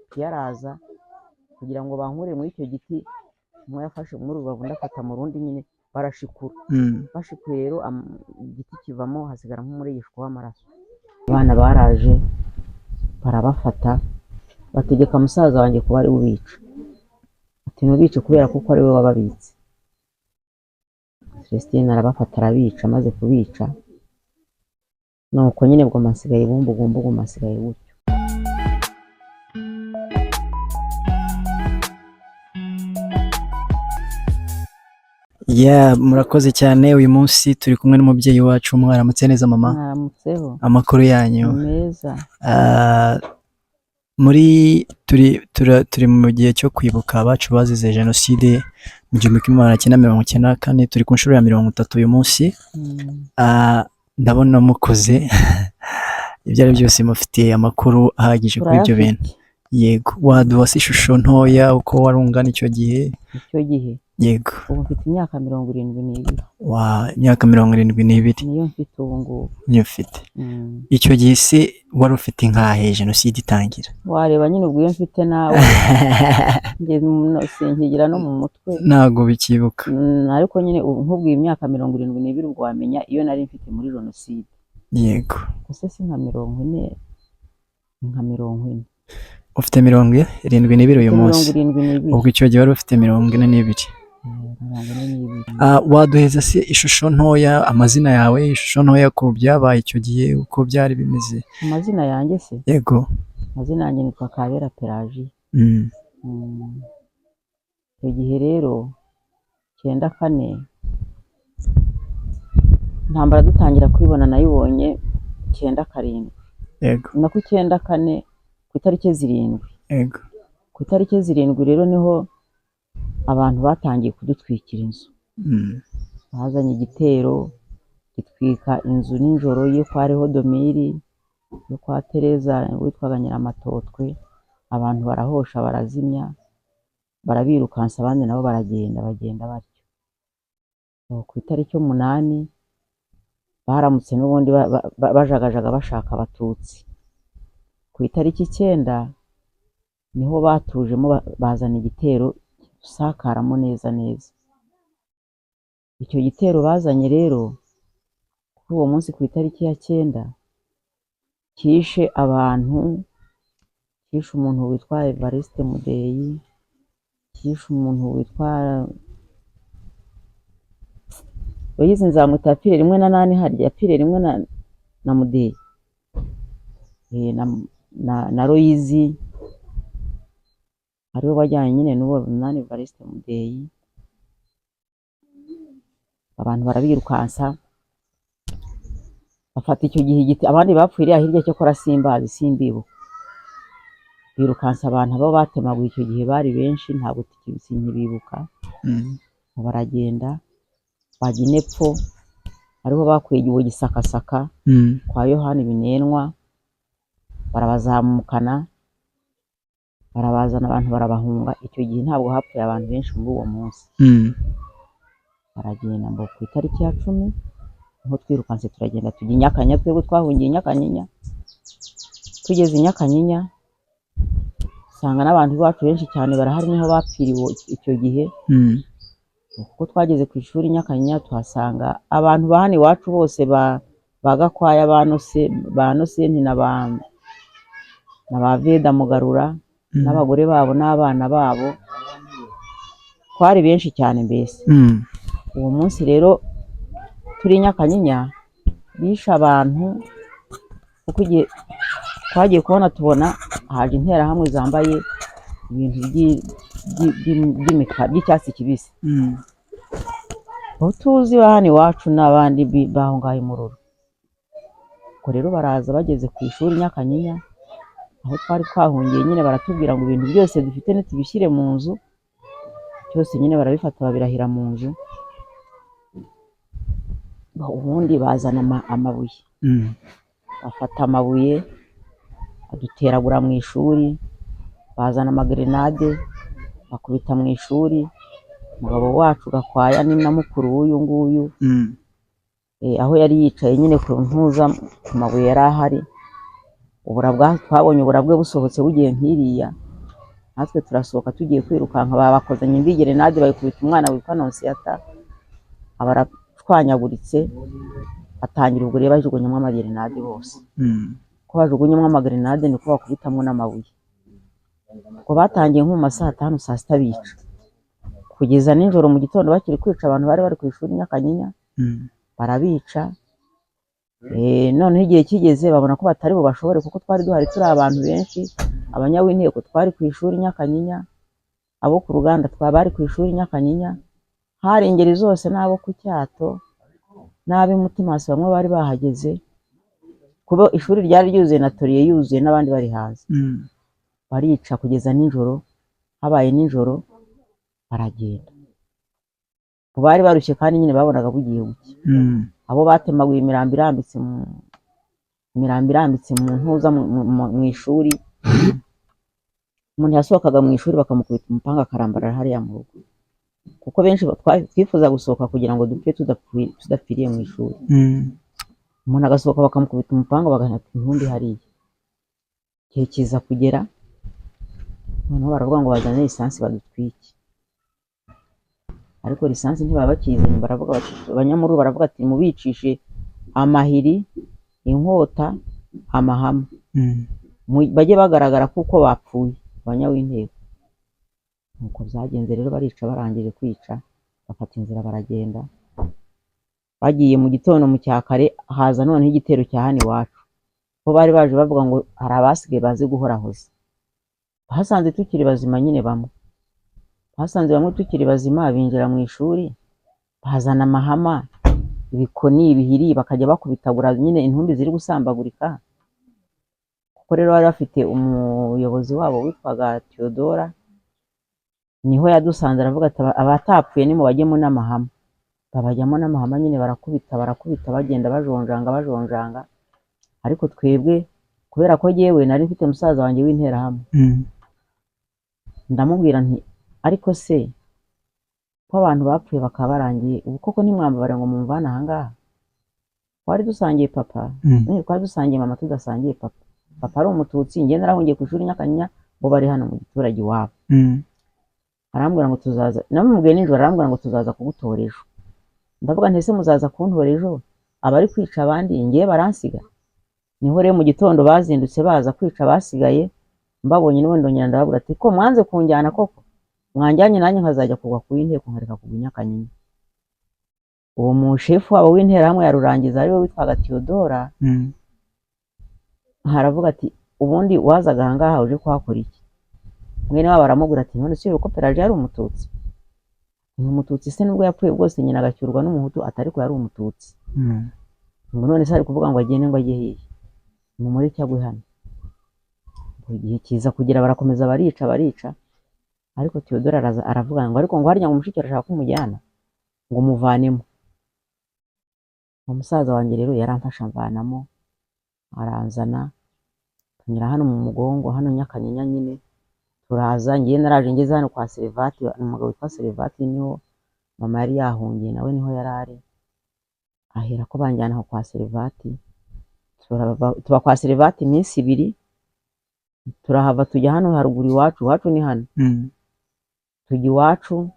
Piyo araza kugira ngo bankure muri icyo giti, umwe yafashe muri rubavu, undi afata mu rundi, nyine barashikura. Bashikuye rero igiti kivamo, hasigara nk'umureshwa w'amaraso. Abana baraje barabafata, bategeka musaza wanjye kuba ari we ubica, ati ntubice kubera kuko ari we wababitse. Celestine arabafata arabica, amaze kubica nuko nyine ubwo nsigaye bumbugumbugu, nsigaye gutyo. Yeah, murakoze cyane. Uyu munsi turi kumwe n'umubyeyi wacu. Mwaramutse neza mama? Mwaramutseho. Amakuru yanyu? Ni meza. Muri turi turi mu gihe cyo kwibuka abacu bazize jenoside mu 1994, turi ku nshuro ya 30 uyu munsi. Ndabona mukoze ibyo ari byose, mufite amakuru ahagije kuri ibyo bintu. Turayafite. Yego, waduha se ishusho ntoya uko wari ungana icyo gihe? Icyo gihe? Yego. Ubu mfite imyaka 72. Wa imyaka 72? Niyo mfite ubu ngubu. Niyo ufite. Icyo gihe se wari ufite inkahe jenoside itangira? Wareba nyine ubwo iyo mfite nawe njye sinkigira no mu mutwe. Ntabwo bikibuka. Ariko nyine ubu nkubwiye imyaka 72, ubwo wamenya iyo nari mfite muri jenoside. Yego. Gusa si nka 40, ni nka 40. Ufite 72 uyu Mfite munsi? 72. Ubwo icyo gihe wari ufite 42. 42. Waduheza se ishusho ntoya, amazina yawe, ishusho ntoya ku byabaye icyo gihe, uko byari bimeze? Amazina yanjye se? Yego. Amazina yanjye nitwa Kabera Pelagie. Icyo gihe rero 94, intambara dutangira kuyibona nayibonye 97. Yego. Nako 94 ku itariki 7. Yego. Ku itariki 7 rero niho abantu batangiye kudutwikira inzu. Bazanye igitero gitwika inzu nijoro yo kwa Rehodomiri, yo kwa Tereza witwaga Nyiramatotwe. Abantu barahosha, barazimya, barabirukansa, abandi nabo baragenda, bagenda batyo. Ku itariki 8 baramutse n'ubundi bajagajaga bashaka abatutsi. Ku itariki 9 niho batujemo, bazana igitero gisakaramo neza neza. Icyo gitero bazanye rero kuri uwo munsi ku itariki ya 9 kishe abantu, kishe umuntu witwa Evariste Mudeyi, kishe umuntu witwa Loyizi Nzamwita, yapfiriye rimwe na nani harya, yapfiriye rimwe na Mudeyi, na Loyizi ariwe wajyanye nyine n'uwo Minani Evariste Mudeyi. Abantu barabirukansa bafata icyo gihe igiti, abandi bapfuye iriya hirya cyakora simbazi simbibuka. Birukansa abantu abo batemaguye icyo gihe bari benshi, ntabwo sinkibibuka. Baragenda bajya inepfo ariho bakuye uwo gisakasaka kwa Yohani Binenwa, barabazamukana barabazana, abantu barabahunga. Icyo gihe ntabwo hapfuye abantu benshi muri uwo munsi. Baragenda ngo ku itariki ya 10 niho twirukanse turagenda tujya i Nyakanyinya, twebwe twahungiye i Nyakanyinya. Tugeze i Nyakanyinya usanga n'abantu iwacu benshi cyane barahari, niho bapfiriwe icyo gihe. Kuko twageze ku ishuri i Nyakanyinya tuhasanga abantu ba hano iwacu bose ba Gakwaya, ba Nosenti na ba Veda Mugarura n'abagore babo n'abana babo, twari benshi cyane mbese. Uwo munsi rero turi i Nyakanyinya bishe abantu, kuko igihe twagiye kubona tubona haje interahamwe zambaye ibintu by'icyatsi kibisi. Abo tuzi ba hano iwacu n'abandi baho ngaho i Mururu. Ubwo rero baraza bageze ku ishuri i Nyakanyinya aho twari twahungiye nyine, baratubwira ngo ibintu byose dufite nitubishyire mu nzu, byose nyine barabifata babirahira mu nzu. Ubundi bazana amabuye. Bafata amabuye baduteragura mu ishuri, bazana amagrenade bakubita mu ishuri. Umugabo wacu Gakwaya ni na mukuru w'uyu nguyu, aho yari yicaye nyine ku ntuza ku mabuye yari ahari. Twabonye ubura bwe busohotse bugiye nk'iriya. Natwe turasohoka tugiye kwirukanka, babakozanye indi gerenade bayikubita umwana witwa Nonsiyata, aba arashwanyaguritse. Atangira ubwo rero bajugunyamo amagerenade bose. Ko bajugunyamo amagerenade niko bakubitamo n'amabuye. Ubwo batangiye nko mu ma saa tanu, saa sita bica, kugeza nijoro mu gitondo bakiri kwica abantu bari bari ku ishuri Nyakanyinya. Barabica. Noneho igihe kigeze babona ko batari bubashobore, kuko twari duhari turi abantu benshi. Abanyawinteko twari ku ishuri Nyakanyinya, abo ku ruganda twaba bari ku ishuri Nyakanyinya, hari ingeri zose, n'abo ku Cyato n'ab'i Mutimasi bamwe bari bahageze, kuba ishuri ryari ryuzuye na toriye yuzuye n'abandi bari hanze. Barica kugeza nijoro. Habaye nijoro baragenda. Bari barushye kandi nyine babonaga bugiye bucya. Abo batemaguye imirambo irambitse mu ntuza mu ishuri. Umuntu yasohokaga mu ishuri bakamukubita umupanga akarambarara hariya mu rugo, kuko benshi twifuza gusohoka kugira ngo dupfe tudapfiriye mu ishuri. Umuntu agasohoka bakamukubita umupanga bagahita intumbi hariya. Igihe kiza kugera noneho baravuga ngo bazane lisansi badutwike, ariko lisansi ntibaba bakiyizanye. Baravuga bati, abanyamururu baravuga ati mubicishe amahiri, inkota, amahama, bajye bagaragara kuko bapfuye abanyawinteko. Nuko byagenze rero, barica. Barangije kwica bafata inzira baragenda. Bagiye mu gitondo mu cyakare haza noneho igitero cya hano iwacu, bo bari baje bavuga ngo hari abasigaye bazi guhorahoza. Basanze tukiri bazima nyine, bamwe basanze bamwe tukiri bazima, binjira mu ishuri bazana amahama, ibikoni, ibihiri, bakajya bakubitagura nyine intumbi ziri gusambagurika. Kuko rero bari bafite umuyobozi wabo witwaga Theodora, niho yadusanze aravuga ati abatapfuye nimubajyemo n'amahama. Babajyamo n'amahama nyine, barakubita, barakubita, bagenda bajonjanga bajonjanga. Ariko twebwe kubera ko jyewe nari mfite musaza wanjye w'interahamwe, ndamubwira nti ariko se ko abantu bapfuye bakaba barangiye, ubu koko ntimwambabare ngo mumvane aha ngaha? Twari dusangiye papa, twari dusangiye mama, tudasangiye papa. Papa ari umututsi, njye narahungiye ku ishuri Nyakanyinya, bo bari hano mu giturage iwabo. Arambwira ngo tuzaza, namubwiye nijoro, arambwira ngo tuzaza kugutora ejo. Ndavuga nti ese muzaza kuntora ejo, abari kwica abandi ngewe baransiga? Niho rero mu gitondo bazindutse baza kwica abasigaye. Mbabonye n'ubundi ndongera ndababwira ati ko mwanze kunjyana koko, mwanjyanye nanjye nkazajya kugwa ku w'inteko nkareka kugwa i Nyakanyinya. Uwo mushefu wabo w'interahamwe ya Rurangiza ariwe witwaga Theodora, haravuga ati ubundi wazaga aha ngaha uje kuhakora iki? Mwene wabo aramubwira ati none si ko Pelagie yari umututsi? Ni umututsi se nubwo yapfuye bwose nyina agacyurwa n'umuhutu, atari ko yari umututsi. Ngo none se ari kuvuga ngo agende ngo ajye hehe? Mumureke agwe hano. Ngo igihe kiza kugira barakomeza barica barica, ariko Theodore araza aravuga ngo ariko ngo harya ngo mushiki arashaka ko umujyana ngo muvanemo. Umusaza wanjye rero yaramfashe amvanamo, aranzana tunyura hano mu mugongo hano Nyakanyinya nyine turaza. Ngiye naraje ngeze hano kwa Serivati, umugabo witwa Serivati niho mama yari yahungiye, nawe niho yari ari. Ahera ko banjyana aho kwa Serivati, tuba kwa Serivati iminsi 2, turahava tujya hano haruguru iwacu. Iwacu ni hano. Tujya iwacu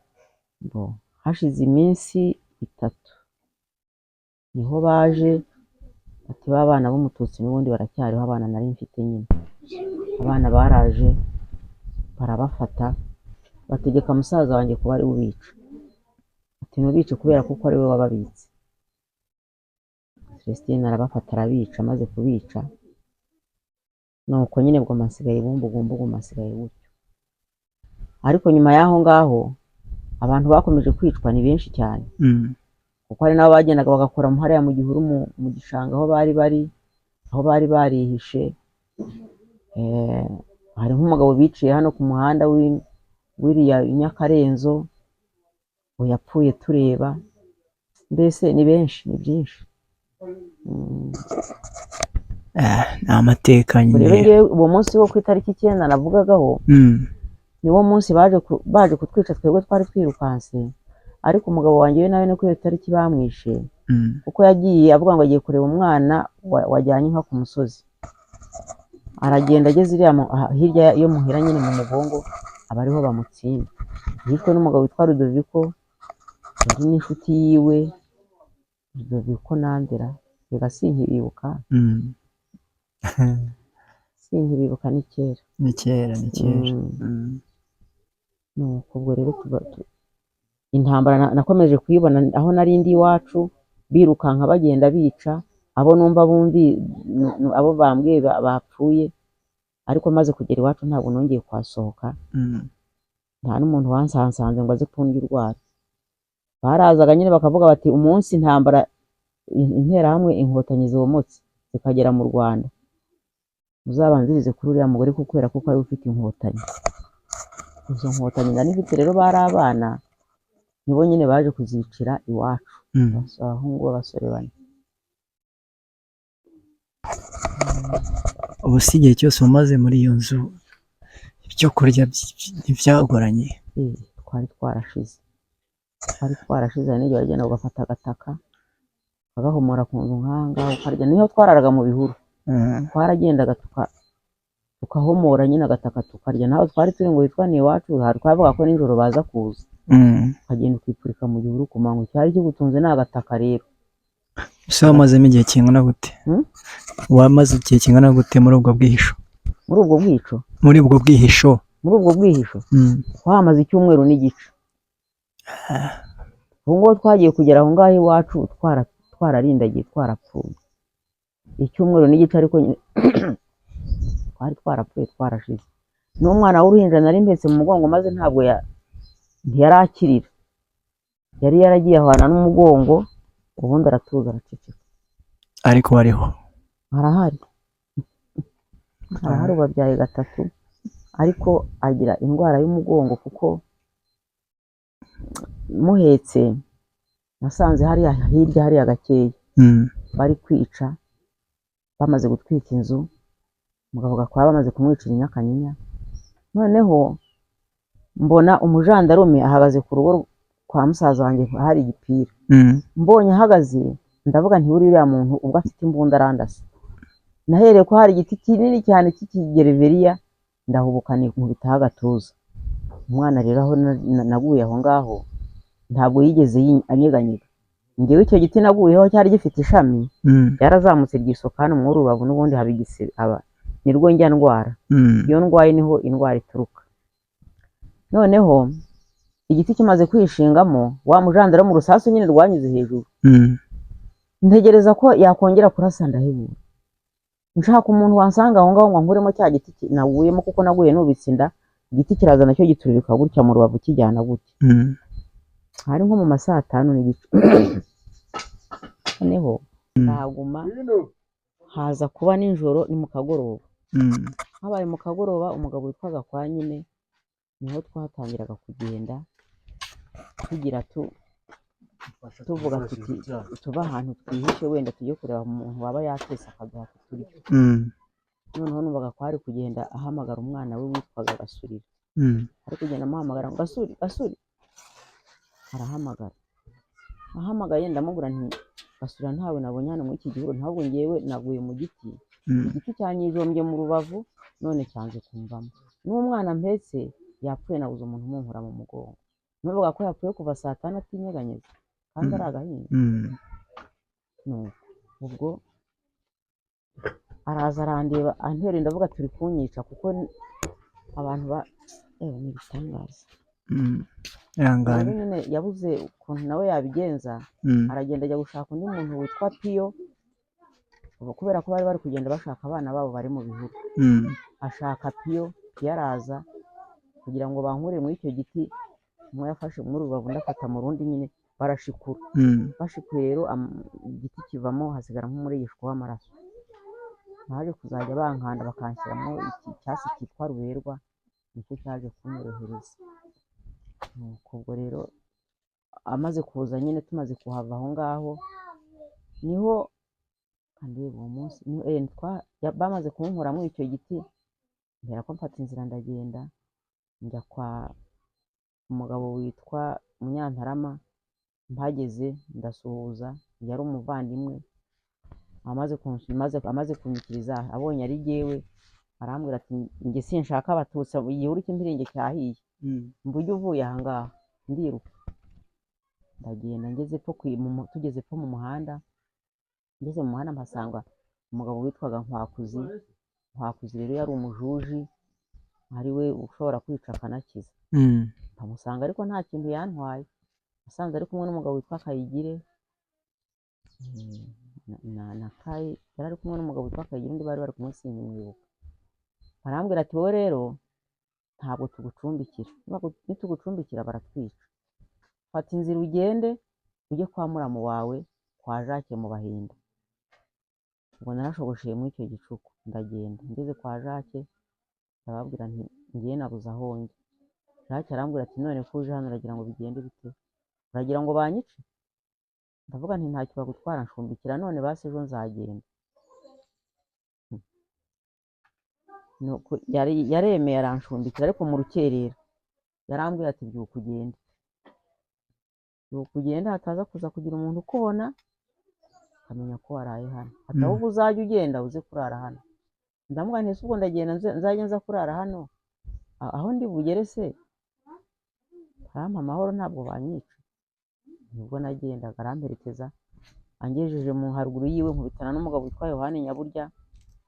bo hashize iminsi 3 niho baje bati ba bana b'umututsi n'ubundi baracyariho. Abana nari mfite nyine, abana baraje barabafata, bategeka musaza wanjye kuba ari we ubica, ati ntubice kubera kuko ari we wababitse. Celestine arabafata arabica. Amaze kubica nuko nyine ubwo nsigaye bumbugumbugu, nsigaye gutyo. Ariko nyuma y'aho ngaho abantu bakomeje kwicwa ni benshi cyane, kuko hari n'abo bagendaga bagakora hariya mu gihuru mu gishanga aho bari bari, aho bari barihishe. Hari nk'umugabo biciye hano ku muhanda w'iriya Nyakarenzo, ngo yapfuye tureba. Mbese ni benshi, ni byinshi. Ni amateka Ubwo rero nyine. Ngewe uwo munsi wo ku itariki 9 navugagaho, niwo munsi baje kutwica. Twebwe twari twirukanse, ariko umugabo wanjye we nawe ni kuri iyo tariki bamwishe, kuko yagiye avuga ngo agiye kureba umwana wajyanye inka ku musozi. Aragenda ageze iriya hirya yo muhira nyine mu mugongo. Aba ariho bamutsinda. Yishwe n'umugabo witwa Rudoviko, yari n'inshuti yiwe. Rudoviko nandera, reka sinkibibuka, sinkibibuka, ni kera. Ni kera, ni kera. Nuko ubwo rero intambara nakomeje kuyibona aho nari ndi iwacu, birukanka bagenda bica abo numva bumvi abo bambwiye bapfuye. Ariko maze kugera iwacu ntabwo nongeye kuhasohoka. Nta n'umuntu wansansanze ngo aze kundya urwara. Barazaga nyine bakavuga bati umunsi intambara interahamwe inkotanyi zomotse zikagera mu Rwanda, muzabanzirize kuri uriya mugore kuko kubera ko ari we ufite inkotanyi. Izo nkotanyi nari mfite rero bari abana, nibo nyine baje kuzicira iwacu, abahungu b'abasore bane. Ubu si igihe cyose umaze muri iyo nzu, ibyo kurya ntibyagoranye? Twari twarashize, twari twarashize. Hari n'igihe wagenda ugafata agataka ukagahomora ku nzu nk'aha ngaha ukarya. Niho twararaga mu bihuru. Twaragendaga tukahomora nyine agataka tukarya. Naho twari turi ngo witwa ni iwacu, hari twavuga ko nijoro baza kuza, ukagenda ukipfurika mu gihuru ku manywa. Icyari kigutunze ni agataka rero. Ese wamazemo igihe kingana gute? Hmm? Wamaze igihe kingana gute muri ubwo bwihisho? Muri ubwo bwico? Muri ubwo bwihisho. Muri ubwo bwihisho twahamaze icyumweru n'igice. Ubu ngubu twagiye kugera aho ngaho iwacu twararindagiye, twarapfuye icyumweru n'igice, ariko nyine twari twarapfuye, twarashize. N'umwana w'uruhinja nari mpetse mu mugongo, maze ntabwo ntiyarakirira, yari yaragiye ahwana n'umugongo, ubundi aratuza araceceka. Ariko wariho? Arahari, arahari, ubu abyaye gatatu, ariko agira indwara y'umugongo kuko muhetse nasanze hariya hirya hariya gakeya bari kwica, bamaze gutwika inzu, umugabo Gakwaya bamaze kumwicira i Nyakanyinya. Noneho mbona umujandarume ahagaze ku rugo kwa musaza wanjye hari igipira. Mbonye ahagaze ndavuga nti buriya muntu ubwo afite imbunda arandasa. Nahereye ko hari igiti kinini cyane cy'ikigereveriya, ndahubuka nkubitaho agatuza. Umwana rero aho naguye aho ngaho ntabwo yigeze anyeganyega. Njyewe icyo giti naguyeho cyari gifite ishami, ryarazamutse ryisoka hano muri rubavu, n'ubundi haba igisebe, aba nirwo njya ndwara. Iyo ndwaye niho indwara ituruka. Noneho igiti kimaze kwishingamo, wa mujandara mu rusasu nyine rwanyuze hejuru, ntegereza ko yakongera kurasa ndahebura. Nshaka umuntu wansanga aho ngaho ngo nkuremo cya giti naguyemo, kuko naguye nubitse inda, igiti kiraza nacyo giturika gutya mu rubavu kijyana gutya. Hari nko mu ma saa tanu n'igice. Noneho ndahaguma, haza kuba nijoro, ni mu kagoroba. Habaye mu kagoroba, umugabo witwa Gakwaya nyine niho twatangiraga kugenda tugira tuvuga tuti tuba ahantu twihishe, wenda tujye kureba umuntu waba yatetse akaduha kuturya. Noneho numvaga ko ari kugenda ahamagara umwana we witwaga Gasurira. Ari kugenda amuhamagara ngo Gasuri, Gasuri, arahamagara. Ahamagaye ndamubwira nti Gasura ntawe nabonye hano muri iki gihuru, ntabwo ngewe naguye mu giti, igiti cyanyijombye mu rubavu none cyanze kumvamo, n'umwana mpetse yapfuye, nabuze umuntu umunkura mu mugongo. Numvaga ko yapfuye kuva saa tanu atinyeganyeza kandi ari agahinja. Nuko ubwo araza arandeba antera, ndavuga turi kunyica kuko abantu ba ewe ni ibitangaza. Ihangane. Rero nyine yabuze ukuntu nawe yabigenza, aragenda ajya gushaka undi muntu witwa Piyo, ubu kubera ko bari bari kugenda bashaka abana babo bari mu bihuru. Ashaka Piyo, Piyo araza kugira ngo bankure muri icyo giti, umwe yafashe muri rubavu undi afata mu rundi, nyine barashikura. Bashikuye rero igiti kivamo, hasigara nk'umurigishwa w'amaraso. Baje kuzajya bankanda bakanshyiramo iki cyatsi cyitwa ruberwa, nicyo cyaje kunyorohereza. Nuko ubwo rero amaze kuza nyine tumaze kuhava aho ngaho, niho kandi uwo munsi niho, bamaze kunkuramo icyo giti, mbera ko mfata inzira ndagenda njya kwa umugabo witwa Munyantarama. Mpageze ndasuhuza, yari umuvandimwe, amaze kunyikiriza abonye ari jyewe, Arambwira ati njye sinshaka abatutsi, igihuru cy'impiringi cyahiye, mvuge uvuye aha ngaha. Ndiruka ndagenda, ngeze epfo tugeze epfo mu muhanda, ngeze mu muhanda mpasanga umugabo witwaga Nkwakuzi. Nkwakuzi rero yari umujuji, ari we ushobora kwica akanakiza. Ndamusanga ariko nta kintu yantwaye, nasanze ari kumwe n'umugabo witwa Kayigire, na Kayi, yari ari kumwe n'umugabo witwa Kayigire, undi bari bari kumwe sinkimwibuka. Barambwira ati wowe rero ntabwo tugucumbikira, nitugucumbikira baratwica, fata inzira ugende ujye kwa muramu wawe kwa Jacques mu Bahinda. Ubwo narashogosheye muri icyo gicuku ndagenda, ngeze kwa Jacques ndababwira nti ngiye nabuze aho njya. Jacques arambwira ati none ko uje hano uragira ngo bigende bite? Uragira ngo banyice? Ndavuga nti ntacyo bagutwara, nshumbikira none basi ejo nzagenda. Nuko yaremeye aranshumbikira, ariko mu rukerera yarambwira ati byuka ugende, byuka ugende hataza kuza kugira umuntu ukubona akamenya ko waraye hano, ati ahubwo uzajya ugenda uze kurara hano. Ndamubwira nti ese ubwo ndagenda nzajya nza kurara hano, aho ndi bugere se barampa amahoro ntabwo banyica? Nibwo nagendaga aramperekeza, angejeje mu haruguru yiwe nkubitana n'umugabo witwa Yohani Nyaburya,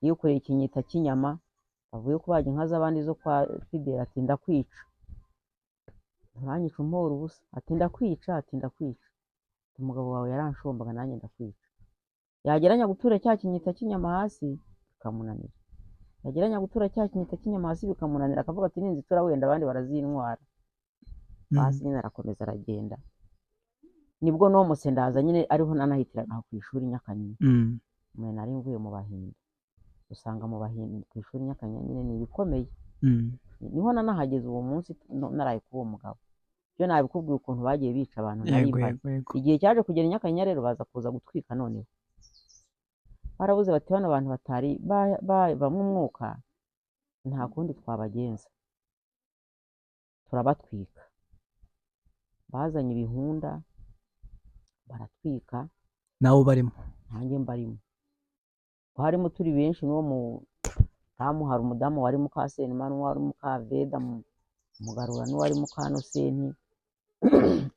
yikoreye ikinyita cy'inyama, avuye kubaga inka z'abandi zo kwa Fideli, ati ndakwica, nturanyica umpora ubusa, ati ndakwica, ati ndakwica, umugabo wawe yaranshombaga nanjye ndakwica. Yageranya gutura cya kinyita cy'inyama hasi bikamunanira, yageranya gutura cya kinyita cy'inyama hasi bikamunanira, akavuga ati ninzitura wenda abandi barazintwara. Basi nyine arakomeza aragenda. Nibwo nomose ndaza nyine, ariho nanahitiraga aho ku ishuri Nyakanyinya. Mwe nari mvuye mu Bahinda, usanga mu Bahinda ku ishuri Nyakanyinya nyine ni ibikomeye. Niho nanahageze uwo munsi naraye kuri uwo mugabo. Byo nabikubwiye ukuntu bagiye bica abantu nari Yego, mpari. yego, yego. Igihe cyaje kugera i Nyakanyinya rero baza kuza gutwika noneho. Barabuze bati bano bantu batari bamwe umwuka nta kundi twabagenza, turabatwika. Bazanye ibihunda baratwika. Nawe ubarimo? Nanjye mbarimo. Harimo turi benshi, n'uwo mudamu, hari umudamu wari mukasenima n'uwari mukaveda Mugarura n'uwari mukanosenti.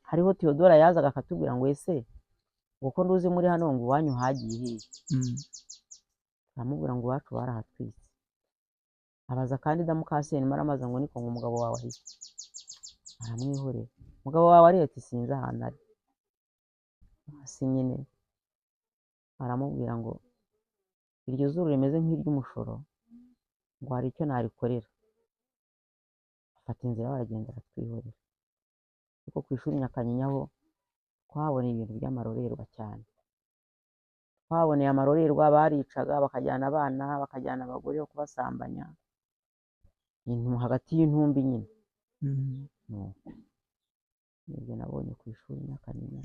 Hariho Theodora yazaga akatubwira ngo ese ngo ko nduzi muri hano ngo iwanyu hagiye hehe? Aramubwira ngo iwacu barahatwitse. Abaza kandi da mukasenima aramaza ngo niko ngo umugabo wawe ari he? Aramwihorera. Umugabo wawe ari he? Ati sinzi ahantu ari. Hasi nyine aramubwira ngo iryo zuru rimeze nk'iry'umushoro ngo hari icyo narikorera. Afata inzira baragenda aratwihorera. Ariko ku ishuri Nyakanyinya ho twahaboneye ibintu by'amarorerwa cyane. Twahaboneye amarorerwa, baricaga bakajyana abana, bakajyana abagore bo kubasambanya, ibintu hagati y'intumbi nyine. Nuko nibyo nabonye ku ishuri Nyakanyinya.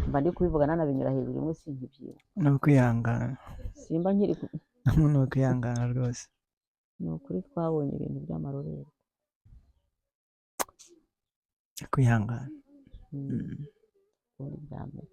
Mba ndi kubivuga nanabinyura hejuru rimwe sinkibyibuka. Ni ukwihangana. Simba nkiri Ni ukwihangana rwose. Ni ukuri twabonye ibintu by'amarorerwa. Kwihangana. Ubundi bwa mbere.